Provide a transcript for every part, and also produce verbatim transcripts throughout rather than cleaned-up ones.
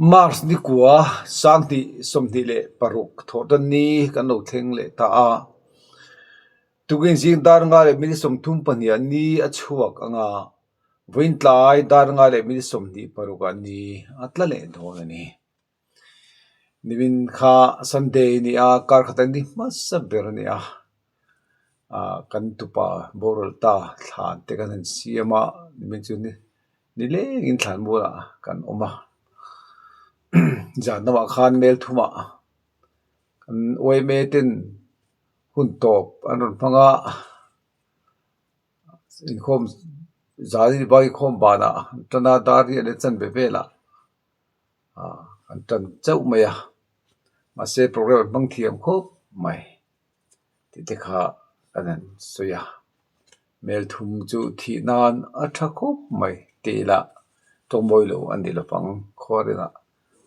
March ni kua, sang hni sawmhni le paruk, Thawhṭan ni kan lo thleng leh ta a. Tukin zing dar nga le minute sawmthum pahni a ni a chhuak anga, vawiin tlai dar nga le minute sawmhni paruk a ni a tla leh dawn a nih. Nimin kha Sunday ni a, kar khat a ni hmasa ber a ni a. A, kan tupa boral ta thlan te kan han siam a, nimin chu ni, ni lengin thlan muala kan awm a. Zan dama khan mel thuma kan Y M A ten hun tawp an rawn hmang a. Inkhawm, zan inkhawm bana, ṭana dar riat le chanve vela, a, an ṭan chauh mai a. Mahse, program an hmang thiam khawp mai. Tih te kha kan han sawi a. Mel thum chu thih nan a ṭha khawp mai ti la, ṭawngmawi lo an ni lo vang, khawrin a,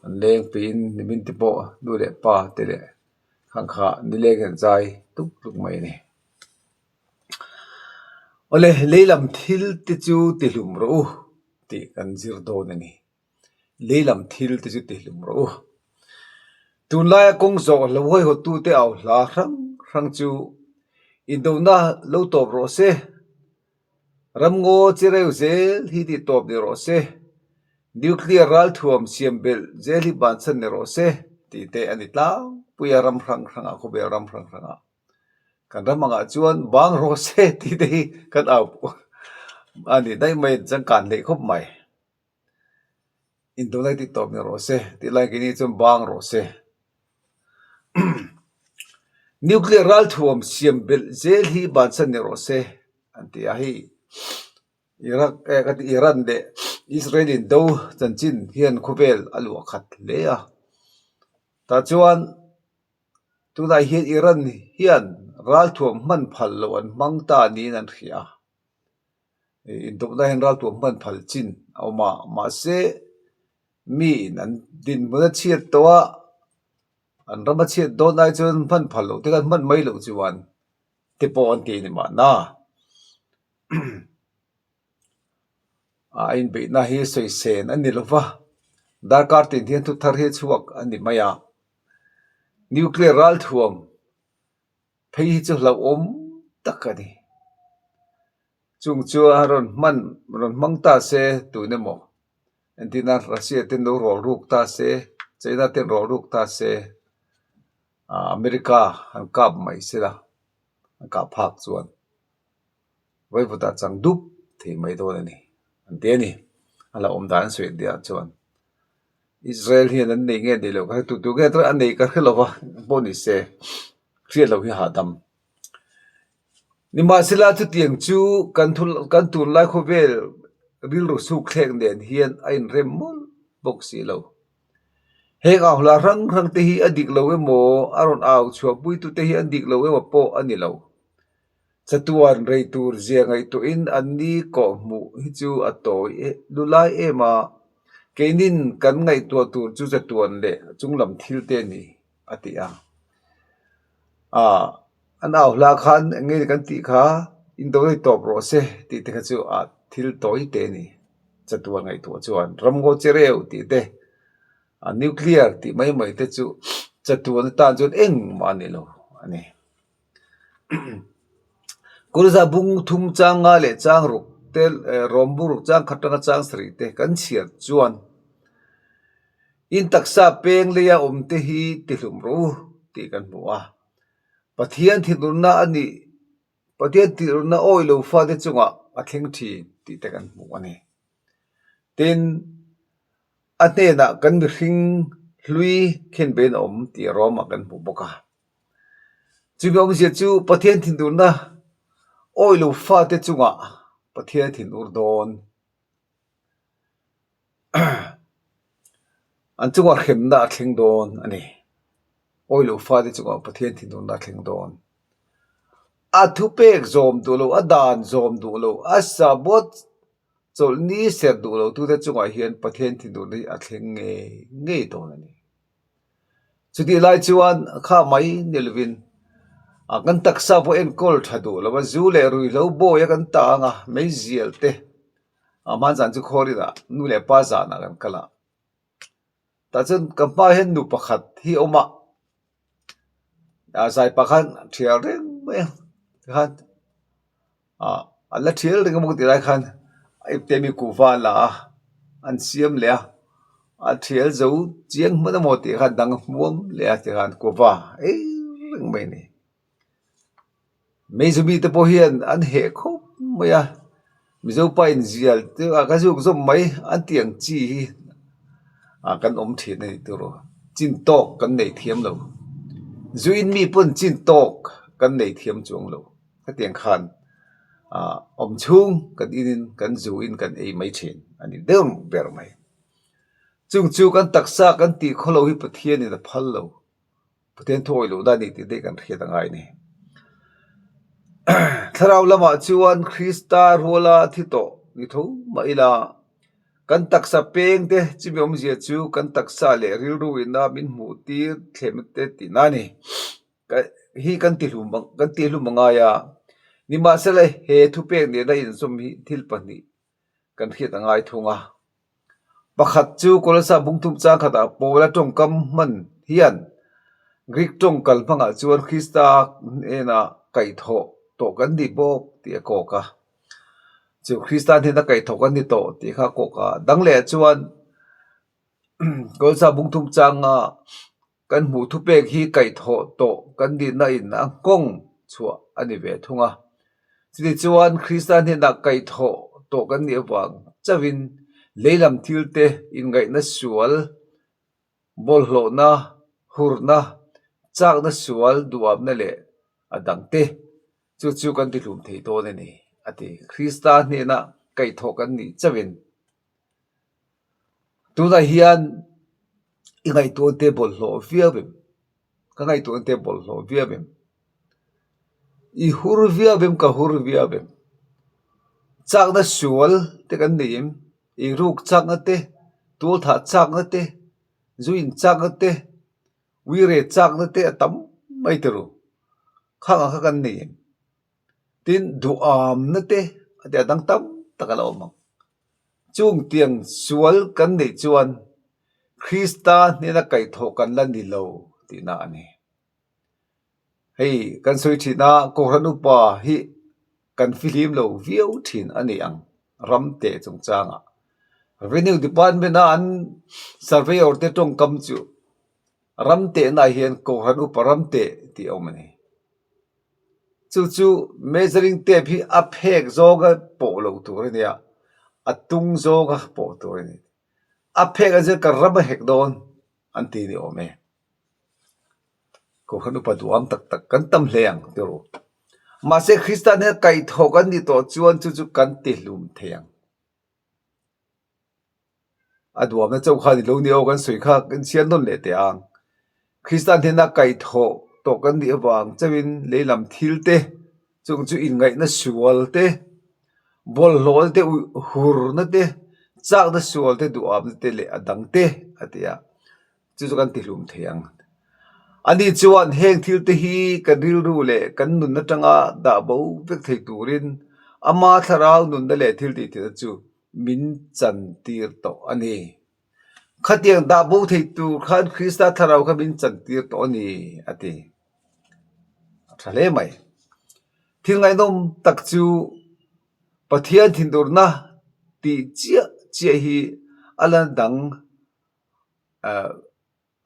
an leng piin nimin te pawh nu le pa te le khang kha ni leng an zai tuk tuk mai a ni. Awle, leilam thil te chu tihlum rawh u, tih kan zir dawn a ni. Leilam thil te chu tihlum rawh u. Tunlaia kawng zawk lo hawi hawtu te au hla hrang hrang chu indona lo tawp rawh se. Ram ngaw chereu zel hi ti tawp ni rawh se. Nuclear ralthuam siam belh zel hi bansan ni rawh se. Tih te a ni tlangpui a, ram hrang hranga, khawvel ram hrang hranga. Kan ram anga chuan bang rawh se tih te hi kan au. A ni daih mai, changkan leh khawp mai. Indona ti tawp ni rawh se, tih lai keini chuan bang rawh se. Nuclear ralthuam siam belh zel hi bansan ni rawh se, an ti a hi. Iraq, eh, ka ti, Iran leh Israel indo chanchin hian khawvel a luah khat hle a. Tah chuan tunah hian Iran hian ralthuam hman phal lo an hmang ta niin an hria a. Indona hian ralthuam hman phal chin a awm a, mahse, miin an dinhmun a chhiat tawh a, an ram a chhiat dawn ai chuan hman phal lo te khan hman mai lo chuan te pawh an ti ni mah na. A inbeihna hi sawi sen a ni lo va. Darkar tin hian thu thar hi chhuak a ni mai a. Nuclear ralthuam phei hi chu hlauhawm tak a ni. Chung chu a rawn hman, rawn hmang ta se tun emaw. Entirna Russia ten lo rawl ruk ta se, China ten rawl ruk ta se, a, America an kap mai sela, an kap phak chuan vaivuta chang dup thei mai dawn a ni, an ti a ni. A la awm dan an sawi dia chuan Israel hian an nei nge nei lo ka hre, tu tu nge an nei ka hre lo va, pawh ni se, hriat lo hi hahdam. Nimahsela, chutiang chu kan thu, kan tunlai khawvel rilru suk thlek nen hian a inrem mawl bawk si lo. Heng au hla hrang hrang te hi a dik lo emaw, a rawn au chhuahpuitu te hi a dik lo emaw pawh a ni lo. Chatuan rei tur zia ngaihtuahin an ni kawhhmuh hi chu a tawi e, lu lai em a. Keinin kan ngaihtuah tur chu chatuan leh chunglam thil te ni, a ti a. A, an au hla khan eng nge kan tih kha, indona tawp rawh se tih te kha chu a thil tawi te ni. Chatuan ngaihtuah chuan ram ngaw chereu tih te, a, nuclear tih mai mai te chu chatuan atan chuan engmah a ni lo a ni. Kolose bung thum chang nga leh chang ruk te, eh, Rom bung ruk chang khat aṭanga chang sarih te kan chhiar chuan, in taksa peng leia awm te hi tihlum rawh u tih kan hmu a. Pathian thinurna a ni, Pathian thinurna awi lo fate chungah a thleng ṭhin tih te kan hmu a ni. Tin, a hnenah kan mihring hlui khenbeiin a awm tih Roma kan hmu bawk a. Chu mi awmzia chu Pathian thinurna awi lo fate chungah Pathian thinur dawn. An chungah hremna a thleng dawn a ni. Awi lo fate chungah Pathian thinurna a thleng dawn. A thupek zawm duh lo, a dan zawm duh lo, a sabot chawlhni ser duh lo tute chungah hian Pathian thinurna hi a thleng ngei ngei dawn a ni. Chutih lai chuan kha mai ni lovin, a, kan taksa pawh enkawl ṭha duh lo a, zu leh rui hlo bawia kan ta ang a, meizial te. A, hman zan chu khawlin a, nu leh pa zanah kan kal a. Ta chun ka hma hin nu pakhat hi a um a. A zai pa khan thial reng mai a. Khan, a, a la thial reng mawk ti lai khan, a ipte mi kuva la a, an siam le a. A thial zo chieng hman a maw ti khan dang hmuam le a ti khan kuva ei reng mai ni. Meizumi te pawh hian an heh khawp mai a. Mizo pa inzial te a ka zuk zawm mai an tih ang chi hi, a, kan awm ṭhin a ni tur a. Chin tawk kan nei thiam lo. Zu in mi pawn chin tawk kan nei thiam chuang lo. Khatiang khan, a, awm chhung kan inin kan zu in kan ei mai ṭhin a ni deuh ber mai. Chung chu kan taksa kan tih khawlo hi Pathianin a phal lo. Pathian thu awih lohna ni ti dai kan hriat a ngai ni. Thlarau lamah chuan Krista ruala thi tawh ni tho mah ila, kan taksa peng te chumi awmzia chu kan taksa leh rilru ina min hmuh tir thlem te tihna ni. Ka, hi kan ti hlum ang, kan ti hlum a ngai a. Nimahsela he thupek nena inzawm hi thil pahnih kan hriat a ngai thung a. Pakhat chu Kolosa bung thum chang khatah Paula ṭawngkam hman hian Greek ṭawng kal hmangah chuan Krista hnena kaihthawh tawh kan ni bawk tih a kawk a. Chu Krista hnena kaihthawh kan ni tawh tih kha a kawk a. Dang leh chuan Kolosa bung thum changa kan hmuh thupek hi kaihthawh tawh kan nihna in a nghawng chhuah a ni ve thung a. Chutichuan Krista hnena kaihthawh tawh kan nih avang chauhin leilam thilte, inngaihna sual, bawlhhlawhna, hurna, chakna sual, duhamna leh a dangte chu chu kan ti hlum thei dawn a ni, a ti. Krista hnena kaihthawh kan nih chauhin. Tunah hian i ngaihtuahte bawlhhlawh viau em? Ka ngaihtuahte bawlhhlawh viau em? I hur viau em, ka hur viau em? Chakna sual te kan nei em? I ruk chakna te, tualthah chakna te, zu in chakna te, uire chakna te a tam mai te ru. Khang ang kha kan nei em? Tin, duhamna te, a ti a dang tam tak a la awm ang. Chung tiang sual kan neih chuan Krista hnena kaihthawh kan la ni lo tihna a ni. Hei, kan sawi ṭhin a, kohran upa hi kan fihlim lo viau ṭhin a ni ang, ram te chungchangah. Revenue Department-a an surveyor te ṭawngkam chu ram tehna hian kohran upa ram teh tih a awm a ni. Chu chu measuring tape hi a phek zawnga pawh lo tur a nia, a tung zawnga pawh tur a ni. A phek a zia ka ram a hek dawn an ti ni awm e. Kohran upa duham tak tak kan tam hle ang ti ru. Mahse, Krista hnena kaihthawh kan nih tawh chuan chu chu kan ti hlum thei ang. A duhamna chauh kha ni lo ni aw, kan sawi kha kan chhiar nawn leh teh ang. Krista hnena kaihthawh tawh kan nih avang chauhin leilam thil te, chung chu inngaihna sual te, bawlhhlawhna te, u-, hurna te, chakna sual te, duhamna te leh a dang te a ti a. Chu chu kan ti hlum thei ang. Ani chuan heng thil te hi kan rilru leh kan nun atanga dah bo vek thei turin ama thlarau nunna leh thil tih tirna chu min chan tir tawh a ni. Khatiang dah bo thei tur khan Krista thlarau kha min chan tir tawh a ni, a ti. A ṭha hle mai. Thil ngaihnawm tak chu Pathian thinurna tih chiah chiah hi a la dang, eh,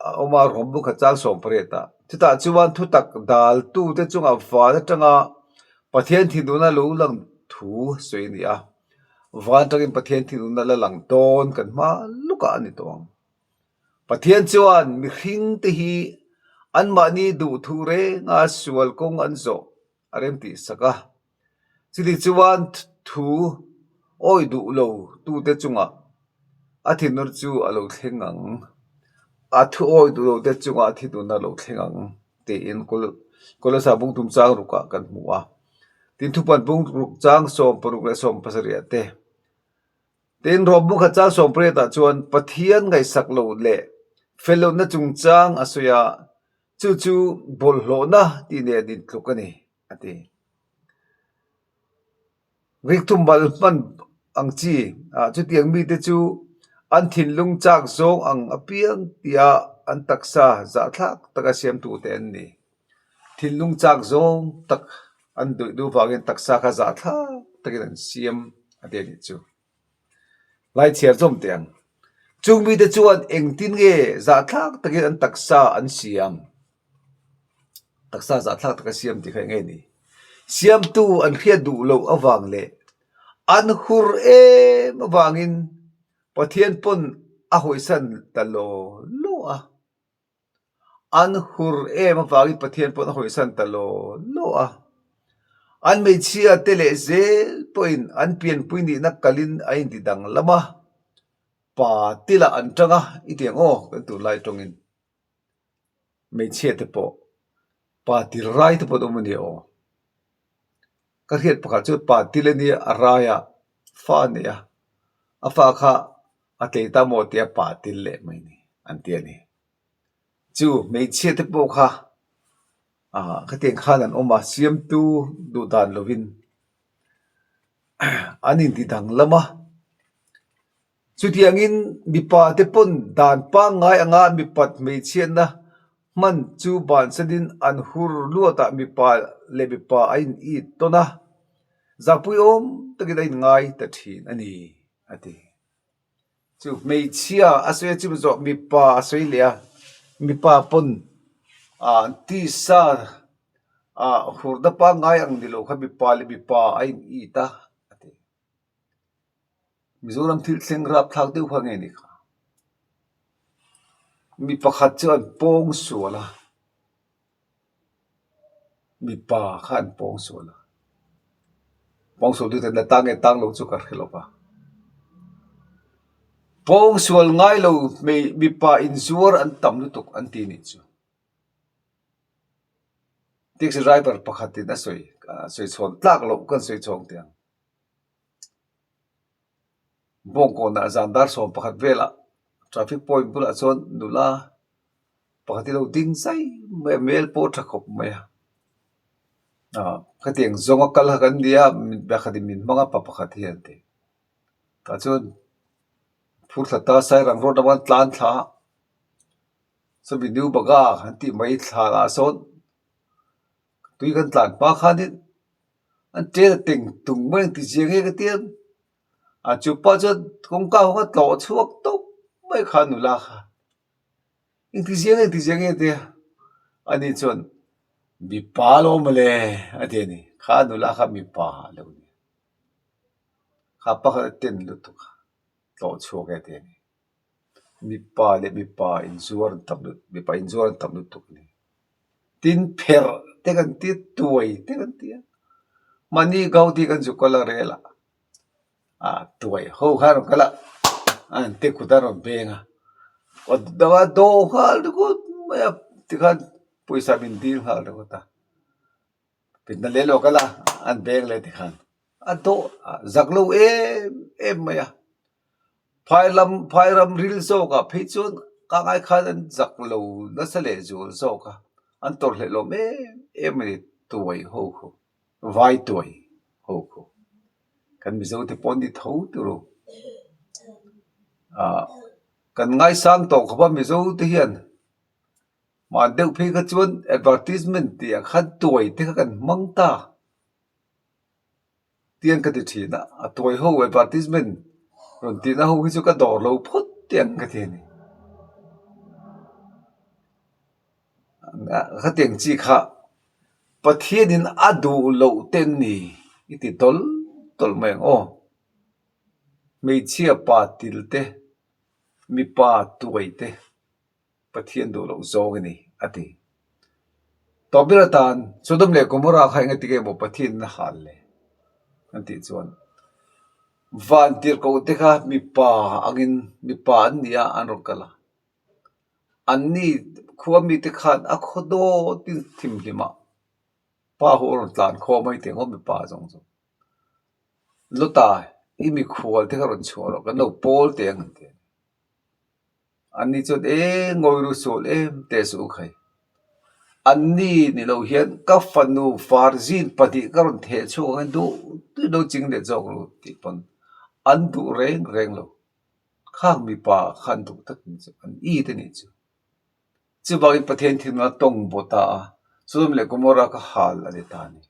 a awm a, Rom bung khat chang sawm pariat a. Chutah chuan thutak daltute chunga van atanga Pathian thinurna lo lang thu sawi a ni a. Van atangin Pathian thinurna la lang dawn kan hma lawkah a ni tawh ang. Pathian chuan mihring te hi anmahni duh thu renga sual kawng an zawh a remtih sak a. Chutichuan thu awih duh lo tute chungah a thinur chu a lo thleng ang. A thu awih duh lo te chungah a thinurna a lo thleng ang, tiin Kol-, Kolosa bung thum chang rukah kan hmu a. Tin, Thupuan bung ruk chang sawm paruk leh sawm pasarih te. Tin, Rom bung khat chang sawm pariatah chuan Pathian ngaihsak lo leh fel lohna chungchang a sawi a, chu chu bawlhhlawhna tih nen intluk a ni, a ti. Greek thumal hman ang chi, a, chutiang mite chu an thinlung chak zawng ang apiang tia an taksa zahthlak taka siamtu te an ni. Thinlung chak zawng tak an duh duh vangin taksa kha zahthlak takin an siam a ti a ni chu. Lai chhiar zawm teng. Chung mite chuan engtin nge zahthlak takin an taksa an siam? Taksa zahthlak taka siam ti kha nge ni? Siamtu an hriat duh lo avang leh an hur em avangin Pathian pawn a hawisan ta lo lo a. An hur em avangin Pathian pawn a hawisan ta lo lo a. An hmeichhia te leh zel pawhin an pianpui nihna kalin a indidang lam a. Pa tila an tang a, i tiang aw, kan tunlai tawngin. Hmeichhia te pawh, pa til rai te pawh an awm a ni aw. Ka hriat pakhat chu pa til a ni a, a rai a, fa a nei a. A fa kha a tlei ta maw tia pa til leh mai ni, an ti a ni. Chu hmeichhia te pawh kha, a, khatiang khan an awm a, siamtu duh dan lovin an indidang lam a. Chutiangin mipa te pawn dan pangngai anga mipat hmeichhiatna hman chu bansanin an hur luata mipa leh mipa a in it tawn a. Zahpui awm takin a inngai ta ṭhin a ni, a ti. Chu hmeichhia a sawi a, chu zawh mipa a sawi leh a. Mipa pawn, a, tisa, a, hurna pangngai ang ni lo kha mipa leh mipa a in it a, a ti. Mizoram thil thleng rapthlak deuh kha nge ni kha. Mi pakhat chu an pawng sual a. Mipa kha an pawng sual a. Pawng sual deuh te na tang nge tang lo chu ka hre lo va. Pawng sual ngai lo mi, mipa inzuar an tam lutuk an ti ni chu. Taxi driver pakhatin a sawi, a sawi chhawn tlak lo kan sawi chhawng tiang. Bawngkawnah zan dar sawm pakhat vela traffic point bulah chuan nula pakhat hi lo ding zai mai a, mel pawh ṭha khawp mai a. A, khatiang zawnga kal kha kan ni a, mi pakhatin min hmang a, pa pakhat hi an ti. Tah chuan phur thlata Sairang road lamah an tlan thla. Saw mi nu baga an tih mai thla lah sawn tui kan tlan hma khan in an ṭen a teng tung mai, engti zia nge ka ti a. A chu pa chuan kawngka hawng a tlawh chhuak tawp mai kha nula kha. Engti zia nge, engti zia nge tia. Ani chuan mipa lo mawle a ti a ni. Kha nula kha mipa lo ni. Kha pakhat a ten lutuk a. Tlawh chhuak e ti a ni. Mipa leh mipa inzuar an tam lut, mipa inzuar an tam lutuk ni. Tin pher te kan ti, tuai te kan ti a. Mani gau ti kan zuk kal a rel a. A, tuai ho khan rawn kal a. An te kut a rawn beng a. A dang a daw nghal ringawt mai a, tikhan pawisa min dil nghal ringawt a. Pitna leh lo kal a, an beng leh tikhan. A daw, a zak lo em em mai a. Phai lam, phai ram ril zawk a, phei chuan ka ngai khan an zak lo nasa leh zual zawk a. An tawrh hleh lawm em em a ni, tuai ho kha. Vai tuai ho kha. Kan Mizo te pawh ni tho tur u. A, kan ngaisang tawh khawp a, Mizo te hian. Hman deuh phei kha chuan advertisement tia khan tuai te kha kan hmang ta. Tiang ka ti ṭhin a, a tuai ho advertisement rawn tihna ho hi chu ka dawr lo phawt tiang ka ti a ni. Khatiang chi kha Pathianin a duh loh te an ni i ti tawl tawl mai ang aw. Hmeichhia pa til te, mipa tuai te. Pathian duh loh zawng a ni, a ti. Tawpin atan, Sodom leh Gomorrah kha engatinge maw Pathian a hal le? An tih chuan, vantirhkoh te kha mipa angin, mipa an ni a, an rawn kal a. Anni khuami te khan a khaw dawtin thim hlim a. Pa ho rawn tlan khawm a, i tiang aw, mipa zawng zawng. Lota, i mikhual te kha rawn chhuah rawh, kan lo pawl teh ang an ti. Anni chuan, e, ngawi ru sual em te suh khai. Anni ni lo hian ka fanu far zin pahnih ka rawn theh chhuak ang, duh tui lo ching leh zawk ru tih pawn an duh reng reng lo. khang mipa khan duh tak ni chu an it a ni chu. Chuvangin Pathien thingnun a tawng bo ta a, Sodom le Gomorrah kha hal a ni ta ni.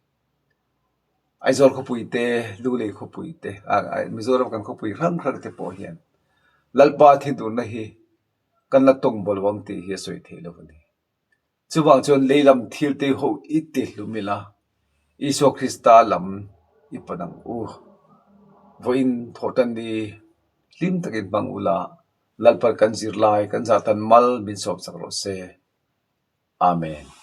Aizawl khawpui te, Lunglei khawpui te, a, a, Mizoram kan khawpui hrang hrang te pawh hian Lalpa thinurna hi kan la tawng bo lo ang tih hi a sawi thei lo a ni. Chuvang chuan leilam thil te ho i ti hlum ila, Isua Krista lam i pan ang u. Vawiin thawhṭan ni hlim takin hmang ula, Lalpan kan zirlai, kan zahtan mal min sawm sak rawh se. Amen.